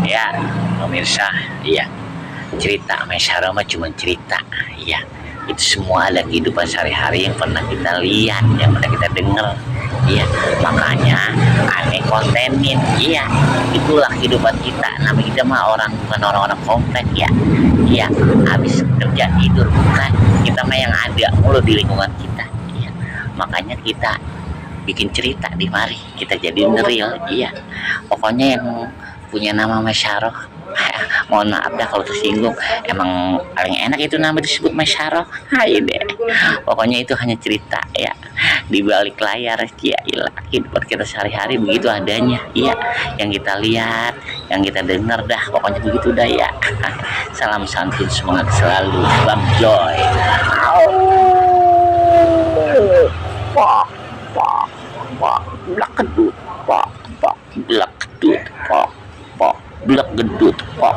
Ya pemirsa, iya, cerita Maisaro mah cuma cerita, iya, itu semua ada kehidupan sehari-hari yang pernah kita lihat, yang pernah kita dengar, iya, makanya aneh kontenin, iya, itulah kehidupan kita. Nama kita mah orang, bukan orang-orang komplek, ya, iya, habis kerja tidur, bukan, kita mah yang ada mulu di lingkungan kita, iya, makanya kita bikin cerita di mari, kita jadi real, iya, pokoknya yang punya nama Masyaro, mohon maaf dah kalau tersinggung, emang paling enak itu nama disebut Masyaro. Hai deh, pokoknya itu hanya cerita, ya, di balik layar, ya ilah, kehidupan kita sehari-hari begitu adanya, iya, yang kita lihat, yang kita dengar dah, pokoknya begitu dah, ya. Salam santun, semangat selalu, salam joy. Pak, pak, pak, blak kedut, pak, blak kedut, pak, blak gedut, pak.